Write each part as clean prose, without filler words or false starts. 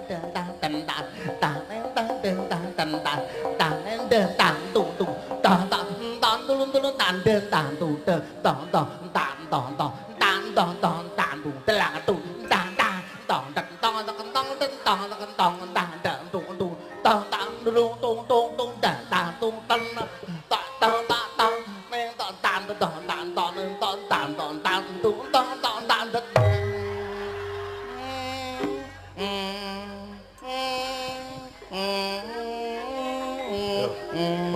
tan tan tan tan tan tan tan tan tan tan tan tan tan tung tung tan tan tan tulung tulung tan tan tan tung tan tan tan tan tan tan tan tan tan tan tung telang tung tan tan tan tan tan tan tan tan tan tan tan tan tung tung tan tan tung tung tung tung tan tan tung tan tan tan tan tan tan tan tan tan tan tan tan tan tan tung tan tan tan tan.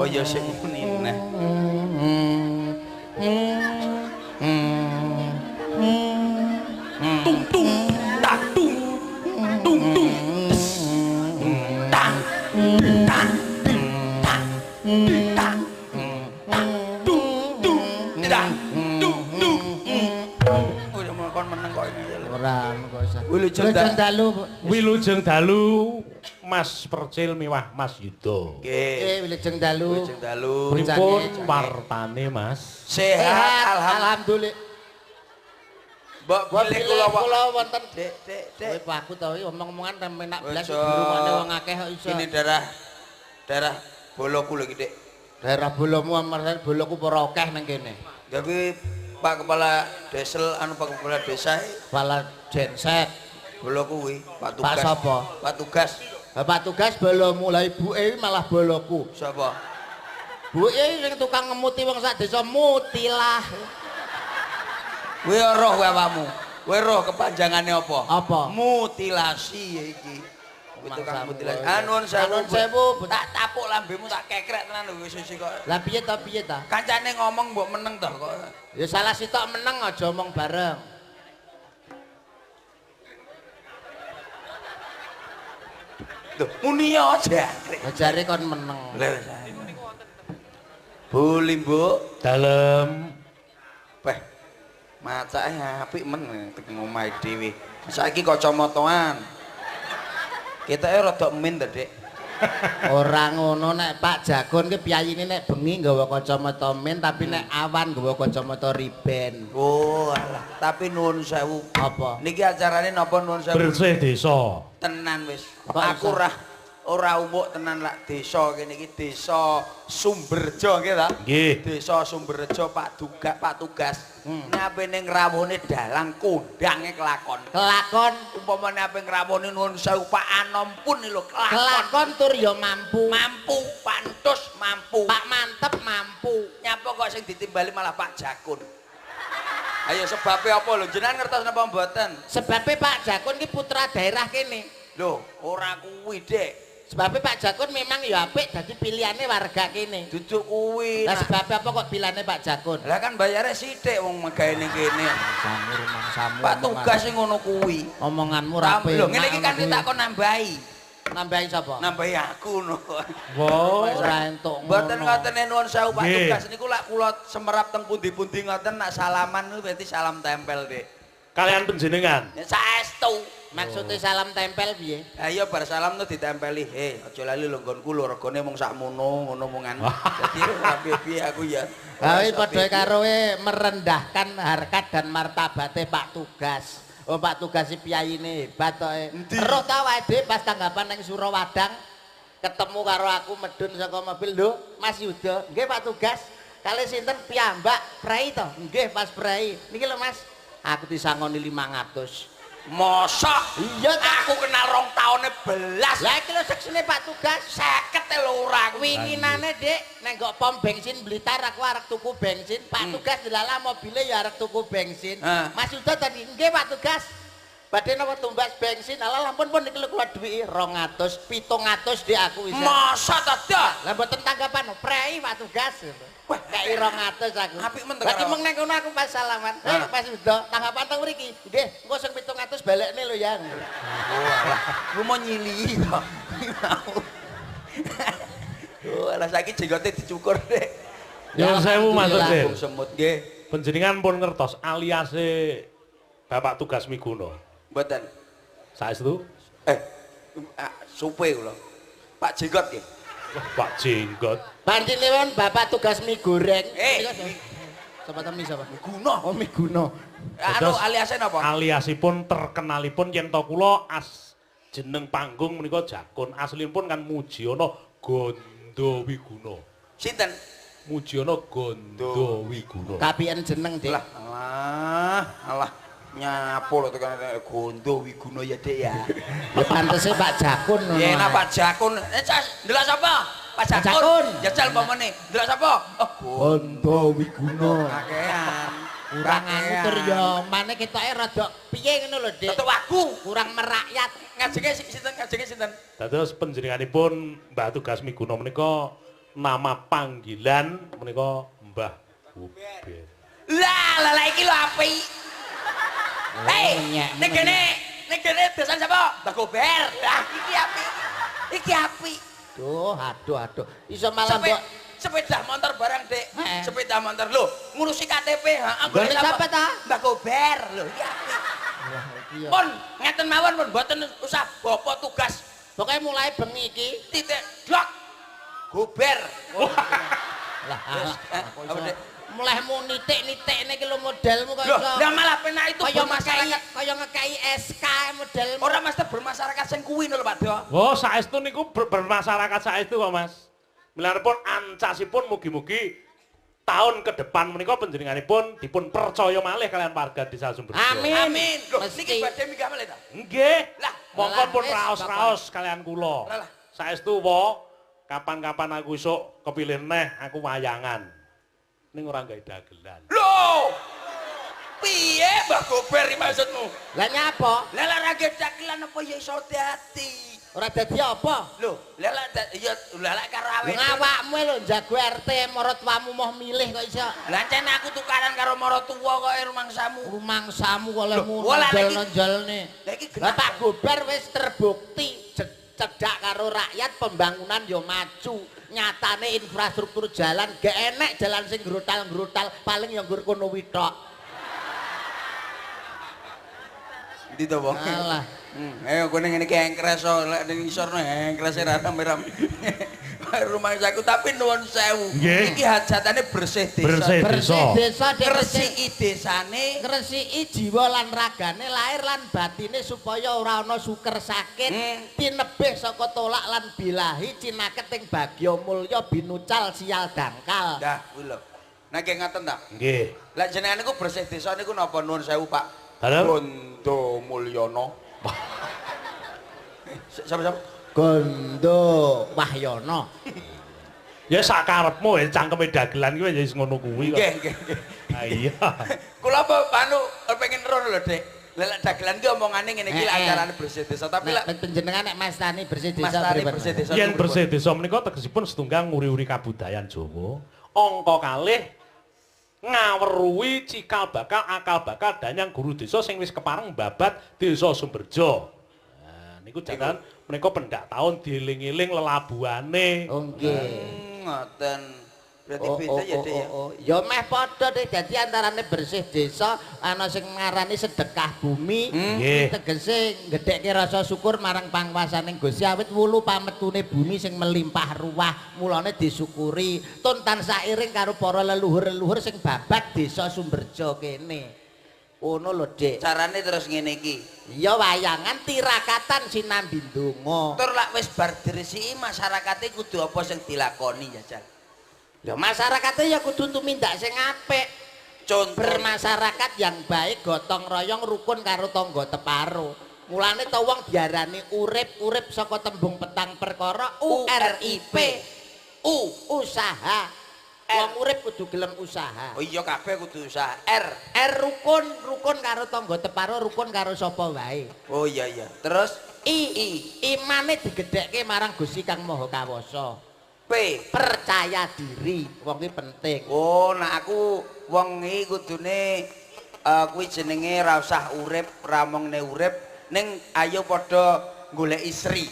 Oh ya sing muni neh. Tung tung tak tung tung tung tes tang tang tang tang tang tung tung tang tung tung. Oh ya kon meneng kok ini. Ora kok usah. Wilujeng dalu. Wilujeng dalu Mas Percil miwah Mas Yuda. Nggih. Wilujeng dalu. Wilujeng dalu. Pripun wartane Mas? Sehat alhamdulillah. Mbok bilih kula kula wonten Dek, dek, dek. Kowe aku to iki omong-omongan penak blas Ojo. dirungokne wong akeh kok iso. Ini darah darah boloku lho iki, Dik. Daerah bolomu amarane boloku ora akeh nang kene. Ya kuwi Pak Kepala Desel anu Pak Kepala Desa Kepala genset. boloku kuwi, Pak Pak Tugas. sapa? Pak Tugas. Bapak tugas bolomu lah ibuke iki malah boloku. Sapa? Buke sing tukang ngemuti wong sak desa mutilah. Kowe roh kowe awakmu. Kowe roh kepanjangane apa? Apa? Mutilasi ya iki. Kowe tukang mutilasi. Ah nuwun sewu. Nuwun sewu. Tak tapuk lambemu tak kekrek tenan lho wis wis kok. Lah piye ta piye ta? Kancane ngomong mbok meneng to kok. Ya salah sitok meneng aja omong bareng. Lho, muni aja. Lah jare kon meneng. Lah wis. Bu Limbuk, Dalem peh. Macake apik men teng omahe dhewe. Saiki kacamataan. Ketoke rada min to, Dik. Ora ngono nek Pak Jagon ki piyayine nek bengi nggawa kacamata min tapi nek awan nggawa kacamata riben. Oh, alah, tapi nuwun sewu. Apa? Niki acarane napa nuwun sewu? Bersih desa. Tenan wis. Kok Aku iso? ora ora umuk tenan lak desa kene iki desa Sumberjo nggih ta? Nggih. Desa Sumberjo Pak Duga Pak Tugas. Nek ape ning ngrawuhne dalang kondange kelakon. Kelakon Umpamane ape ngrawuhne nuwun sewu Pak Anom pun lho kelakon. kelakon tur ya mampu. Mampu, Pak Entus mampu. Pak Mantep mampu. Nyapa kok sing ditimbali malah Pak Jakun. Ayo sebabe apa lho jenengan ngertos napa mboten? Sebabe Pak Jakun ki putra daerah kene. Lho, ora kuwi, Dik. Sebabe Pak Jakun memang ya apik dadi pilihane warga kene. Duduk kuwi. Lah sebabe apa kok pilihane Pak Jakun? Lah kan bayare sithik wong megawe ning kene. Samu rumangsamu. Pak Tugas sing ngono kuwi. Omonganmu ra Lho ngene iki kan tak kon nambahi. Nambahi sapa? Nambahi aku no. Wo. Ora entuk ngono. Mboten ngoten nuwun sewu Pak Nggih. Tugas niku lak kula semerap teng pundi-pundi ngoten nak salaman niku berarti salam tempel, Dik. Kalian panjenengan. Ya saestu. Maksudnya salam tempel piye? Ha iya bar salam tuh ditempeli. He, aja lali lho nggonku lho regane mung sakmono ngono mongan. Dadi ora piye-piye aku ya. Ha iki padha karo merendahkan harkat dan martabate Pak Tugas. Oh Pak Tugas si piyayine hebat to. Roh ta awake dhewe pas tanggapan ning Surawadang ketemu karo aku medun saka mobil lho Mas Yuda. Nggih Pak Tugas. Kali sinten piyambak prei to? Nggih pas prei. Niki lho Mas, aku disangoni 500. Mosok Iya ta. aku kenal rong taune belas. Lah iki lho seksine Pak Tugas. 50 lho ora aku. Winginane Dik, neng nggo pom bensin Blitar aku arep tuku bensin. Pak Tugas dilala mobile ya arep tuku bensin. Mas Yuda tadi nggih Pak Tugas. Badhe napa tumbas bensin? Alah lampun pun niki lho kula duwiki 200, 700 Dik aku wis. Mosok to, Dok? Lah mboten tanggapan prei Pak Tugas. Wah, kei 200 aku. Apik men to Lagi karo- meng neng kono aku pas salaman. Mas Yuda, tanggapan teng mriki. Nggih, engko sing 700 balekne lho ya. Oh, alah, lu mau nyilihi to. Mau. Oh, alah saiki jenggote dicukur, Dik. Nyuwun sewu Mas Alhamdulillah. Percil. Wong semut nggih. Panjenengan pun ngertos aliase Bapak Tugas Miguna. Mboten. Saestu? Supe kula. Pak Jenggot nggih. Wah, Pak Jenggot. Panjenengan Bapak Tugas mie goreng. Sapa ta mie sapa? Miguna. Oh Miguna. Anu Dados aliase napa? Aliasipun terkenalipun yen to kula as Jeneng panggung menika Jakun, aslinipun kan Mujiono Gondowiguna. Sinten? Mujiono Gondowiguna. Kapian jeneng, Dik. Lah, alah, alah. Nyapo lho tekan Gondo Wiguna ya, Dik ya. Ya pantese Pak Jakun ngono. Ya enak ae. Pak Jakun. Eh, Cas, ndelok sapa? Pak Pak Jakun. Jakun. Jajal pamane. Ndelok sapa? Oh, Gondowiguna. kakean. Kurang anu tur ya, mane ketoke rada piye ngono lho, Dik. Tetek wagu. Kurang merakyat. Ngajenge sinten? Ngajenge sinten? Dados panjenenganipun Mbah Tugas Miguna menika nama panggilan menika Mbah Gober. Lah, lah lah iki lho apik. Hei, ngenyek, ning kene, ning kene desan sapa? Mbah Gober. Lah, iki apik. Iki apik. Duh, aduh, aduh. Iso malah mbok Sepeda motor barang, Dik. Heeh. Sepeda motor lho, ngurusi KTP, heeh. Golek sapa ta? Mbah Gober lho, iki apik. Wah, iki ya. Pun ngeten mawon pun mboten usah bapak tugas Pokoke mulai bengi iki. titik dok. Gober. Lah, Terus, alah, kok apa, iso Dik? Mulehmu nitik-nitikne iki lho modelmu kok Loh, iso. lah malah penak itu Kaya ngekei bermasyarakat. kaya ngekei SK modelmu. Ora mesti bermasyarakat sing kuwi lho, Pak Do. Oh, saestu niku bermasyarakat saestu kok, Mas. Milanipun ancasipun mugi-mugi tahun ke depan menika panjenenganipun dipun percaya malih kalian warga Desa Sumberjo. Amin. Amin. Loh, Mesti. niki badhe minggah malih ta? Nggih. Lah, Mongko lah, pun wis, raos-raos kalian kula. Lah, lah. Saestu wa kapan-kapan aku isuk kepilih neh aku wayangan. Ning ora gawe dagelan. Loh. Piye Mbah Gober iki maksudmu? Lah nyapa? Lah lah ra dagelan apa ya iso dadi. Ora dadi apa? Loh, lah lah ya lah lah karo Lho awake. ngawakmu lho jago RT maratuwamu moh milih kok iso. Lah encen aku tukaran karo maratuwa kok rumangsamu. Rumangsamu kok olehmu Loh, wah, lah, iki- nonjol-nonjolne. Lah iki Lah Pak Gober wis terbukti cedak karo rakyat, pembangunan yo maju. Nyatane infrastruktur jalan gak enek jalan sing grotal-grotal, paling yo nggur kono wi tok. Endi to, Wong? Alah. Ayo kowe ngene iki engkres kok, lek ning ngisor no engkrese ra rame-rame. Rumangsaku tapi nuwun sewu. Nggih. Iki hajatane bersih desa. Bersih. Bersih desa Dek, bersih. Ngresiki desane. Ngresiki jiwa lan ragane, lahir lan batine supaya ora ana suker sakit, tinebih saka tolak lan bilahi cinaket ing bagya mulya binucal sial dangkal. Dah, kuwi lho. Nek ngaten ta? Nggih. Lah jenengan niku bersih desa niku napa nuwun sewu, Pak? Dalem? Gondo Mulyono. Sapa-sapa? Gondo Wahyono. Ya sakarepmu ya cangkeme dagelan kuwi ya wis ngono kuwi kok. Nggih, nggih, nggih. Ah iya. Kula apa anu pengen roh lho, Dik. Lah lek dagelan ki omongane ngene iki lek acarane bersih desa, tapi lek Nek panjenengan nek Mas Tani bersih Mas desa Tani pripun? bersih desa Yen niku bersih desa menika tegesipun setunggal nguri-uri kabudayan Jawa, angka kalih ngaweruhi cikal bakal akal bakal danyang guru desa sing wis kepareng babat Desa Sumberjo. Nah, niku jangan menika pendak taun dieling-eling lelabuhane. Oh nggih. Ngoten. Berarti Oh, beda oh, ya, oh, Dik ya. oh, oh. Ya meh padha Dik, dadi antarane bersih desa ana sing ngarani sedekah bumi. Nggih. Tegese gedhekke rasa syukur marang pangwasaning Gusti awit wulu pametune bumi sing melimpah ruwah, mulane disyukuri. Tun tansah iring karo para leluhur-leluhur sing babat desa Sumberjo kene. Ngono lho, Dik. Carane terus ngene iki. Ya wayangan tirakatan sinambi ndonga. Tur lak wis bar diresiki masyarakate kudu apa sing dilakoni jajal. Lho masyarakate ya kudu tumindak sing apik. Contoh Bermasyarakat yang baik, gotong royong, rukun karo tangga teparo. Mulane to wong diarani urip-urip saka tembung petang perkara URIP. U. Usaha. R. Wong urip kudu gelem usaha. Oh iya kabeh kudu usaha. R. R rukun, rukun karo tangga teparo, rukun karo sapa wae. Oh iya iya. Terus I, I imane digedhekke marang Gusti Kang Maha Kawasa. P. Percaya diri, wong ki penting. Oh, nah aku wong iki kudune kuwi jenenge ra usah urip, ra mongne urip, ning ayo padha goleki Sri.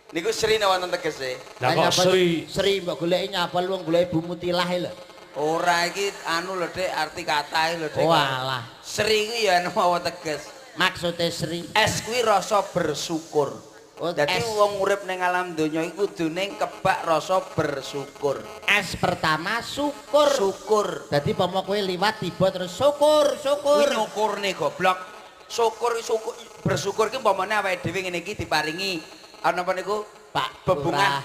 Niku Sri nek wonten tegese. Lah kok Nyapa- Sri Sri mbok goleki nyapa lu wong goleki Bu Mutilah lho. Ora iki anu lho Dik, arti katae lho Dik. Oh alah, Sri kuwi ya anu mawa teges. maksude Sri. S kuwi rasa bersyukur. Oh, Dadi S. wong urip ning alam donya iku kudune kebak rasa bersyukur. S pertama syukur. Syukur. Dadi pomo kowe liwat tiba terus syukur, syukur. Kuwi nyukurne goblok. Syukur syukur bersyukur ki umpamane awake dhewe ngene iki diparingi ana apa niku Pak bebungah Lurah.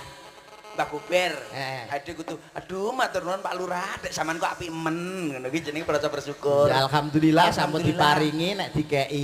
Mbah Gober. Eh. Aduh kudu aduh matur nuwun Pak Lurah, dek sampean kok apik men ngono ki jenenge praca bersyukur. Ya, alhamdulillah sampun Alhamdulillah. diparingi nek dikeki.